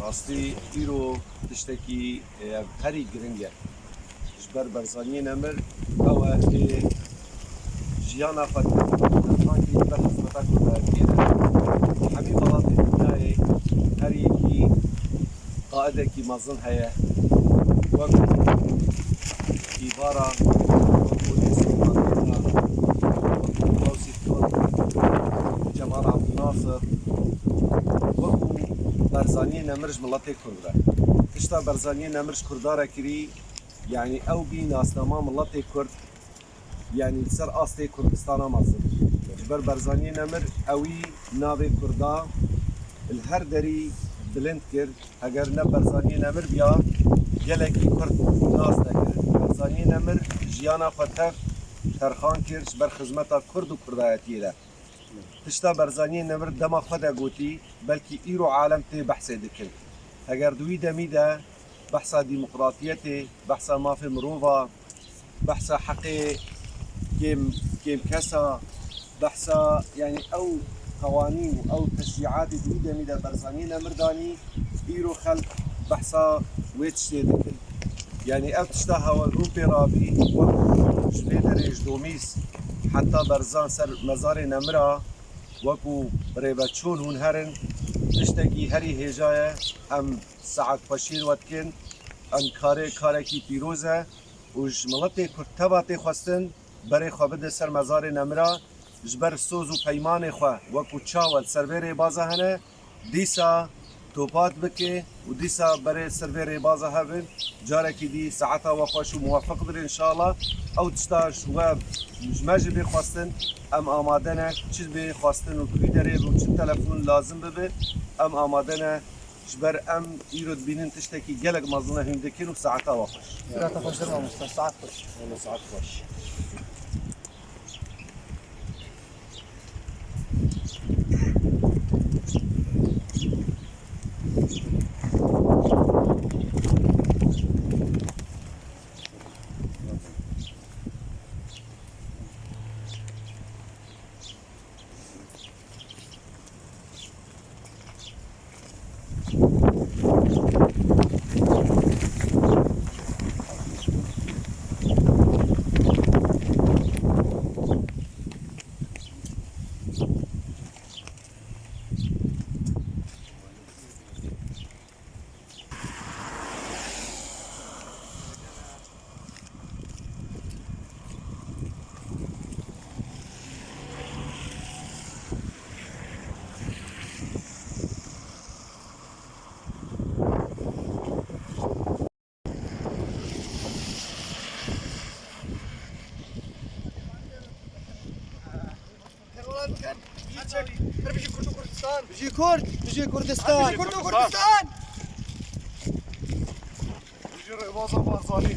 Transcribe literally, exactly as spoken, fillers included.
Rastî îro tiştekî, e, herî giring e. Ji ber Barzaniyê Nemir ew e, ê jiyana xwe, xankî ber xizmeta Kurda dikeve. Hemî welatê dinyayê her yekî qaidekî mezin heye. Wek Îvara, wek Nêsîr Mandela, wek Mao Zedong, Cemal Abdulnasir, wekû Barzaniyê Nemir ji miletê Kurd re. Tişta Barzaniyê Nemir ji Kurda re kirî, yanî ew bî nasnama miletê Kurd, yanî li ser astê Kurdistana mezin. Ji ber Barzaniyê Nemir ewî navê Kurda li her derî bilind kir. Heger ne Barzaniyê Nemir biya, gelekî Kurd nas nekirin. Barzaniyê Nemir jiyana xwe tev terxan kir ji ber xizmeta Kurd û Kurdayetiyê de. Tişta Barzaniyê Nemir dema xwe de gotî, belkî îro alem tê behsê dikin. Heger di wî demî de behsa demokratiyetê, behsa mafê mirova, behsa heqê kêm, kêmkesa, behsa, yanî ew qewanîn û ew teşrîatê di wî demî de Barzaniyê Nemir danî, îro xelk behsa wê tiştê dikin. Yanî ev tişta hewe rû pê rabî, wek ji vê derê ji Domîs heta Berzan ser mezarê Nemira, wekû rêveçûn hûn herin, tiştekî herî hêja ye, em saetxweşiyên we dikin, em karê, karekî pîroz e û ji miletê Kurd teva tê xwestin berê xwe bide ser mezarê Nemira, ji ber soz û peymanê xwe wekû çawa li ser vê rêbaza hene, dîsa topat bike û dîsa berê ser vê rêbaza hebin. Carekî dî saeta we xweş û muwefiq bide înşallah. Ew tişta ji we, ji me jî bê xwestin, em amade ne, çi bê xwestin û kî derê be û çi telefon lazim bibe, em amade ne. Ji ber em îro dibînin tiştekî gelek mezin e hûn dikin û saeta we xweş. Saeta xweş, mamoste, saet xweş. Wele saet xweş. Bijî Kurd, bijî Kurdistan. Bijî Kurd û Kurdistan. Bijî Rêbaza Barzanî.